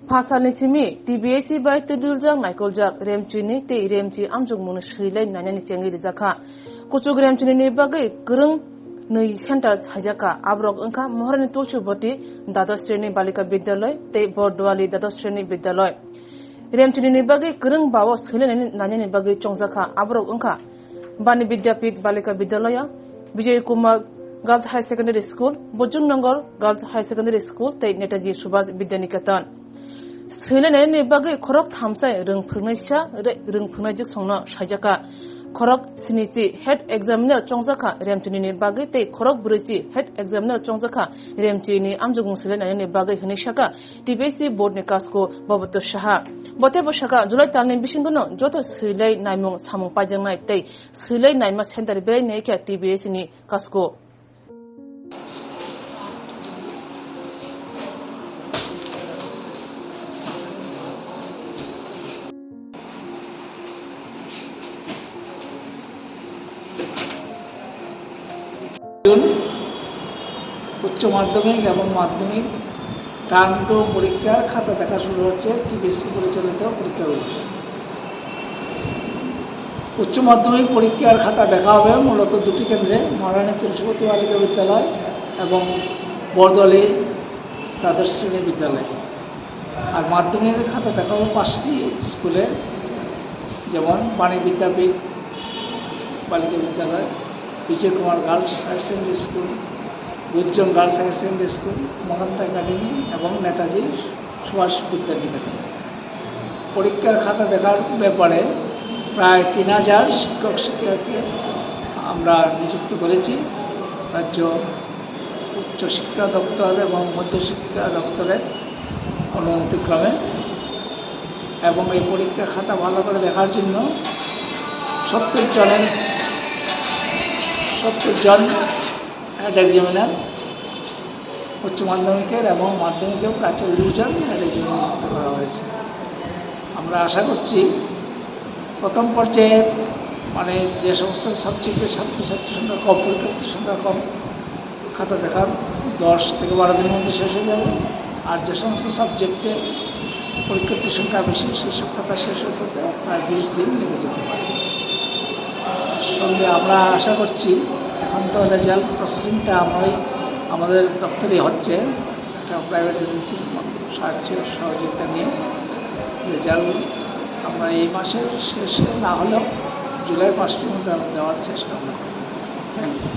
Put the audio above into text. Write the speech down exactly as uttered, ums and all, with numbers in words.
Phasalni simi T B S C bai twiduljak naikoljak Remchini tei Remchi amjokmungni swilai nainani chengwi rijakha. Kuchuk Remchinini bagwi kwrwng nwi center saijakha, aborok wngkha Maharani Tulsibati Dadosh Sreni Balika Bidyaloy tei Borduali Dadosh Sreni Bidyaloy. Remchinini bagwi kwrwng bao swilai nainani bagwi chongjakha, aborok wngkha Bani Vidyapith Balika Vidyalaya, Vijay Kumar Girls High Secondary School, Bojong Nagar Girls High Secondary School tei Netaji Subhas Vidya Niketan. Swilai nainani bagwi khorok thamsai rwng phwrwngnaisa re-, rwng phwrwngnai jiksongno saijakha. Khorok sinichi head examiner chongjakha Remchinini bagwi tei khorok brwichi head examiner chongjakha Remchini amjokmung swilai nainani bagwi hwnwi sakha T B S C board ni kasko Baboto Saha. Bo teibo sakha, July talni bisingono joto swilai naimung samung paijaknai tei swilai naima center belai naikha T B S ni kasko. উচ্চ মাধ্যমিক এবং মাধ্যমিক term two পরীক্ষার খাতা দেখা শুরু হচ্ছে টিবিএসসি পরিচালিত পরীক্ষাগুলো। উচ্চ মাধ্যমিক পরীক্ষার খাতা দেখা হবে মূলত দুটি কেন্দ্রে, মহারানী তুলসীবতী বালিকা বিদ্যালয় এবং বরদোয়ালি দ্বাদশ শ্রেণী বিদ্যালয়ে। আর মাধ্যমিকের খাতা দেখা হবে পাঁচটি স্কুলে, যেমন বাণী বিদ্যাপীঠ বালিকা বিদ্যালয়, Bijoy Kumar girls higher secondary school, Gujjan girls higher secondary school, Mahatma academy এবং নেতাজি সুভাষ বিদ্যানিকেতন। পরীক্ষার খাতা দেখার ব্যাপারে প্রায় তিন হাজার শিক্ষক শিক্ষিকাকে আমরা নিযুক্ত করেছি রাজ্য উচ্চশিক্ষা দপ্তর এবং মধ্যশিক্ষা দপ্তরের অনুমতিক্রমে। এবং এই পরীক্ষার খাতা ভালো করে দেখার জন্য সত্তর জনের, সত্তর জন হেড এক্সামিনার, উচ্চ মাধ্যমিকের এবং মাধ্যমিকেও প্রায় চল্লিশ জন হেড এক্সামিনার নিযুক্ত করা হয়েছে। আমরা আশা করছি প্রথম পর্যায়ে, মানে, যে সমস্ত সাবজেক্টে ছাত্রছাত্রীর সংখ্যা কম, পরীক্ষার্থীর সংখ্যা কম, খাতা দেখা দশ থেকে বারো দিনের মধ্যে শেষ হয়ে যাবে। আর যে সমস্ত সাবজেক্টে পরীক্ষার্থীর সংখ্যা বেশি, সেই সব খাতা শেষ হতে হতে প্রায় বিশ দিন লেগে যেতে পারে। সঙ্গে আমরা আশা করছি, এখন তো রেজাল্ট প্রসেসিংটা আমরাই, আমাদের দপ্তরেই হচ্ছে, একটা প্রাইভেট এজেন্সির সাহায্য সহযোগিতা নিয়ে রেজাল্ট আমরা এই মাসের শেষে না হলেও জুলাই মাসের মধ্যে আমরা দেওয়ার চেষ্টা করব। Thank you.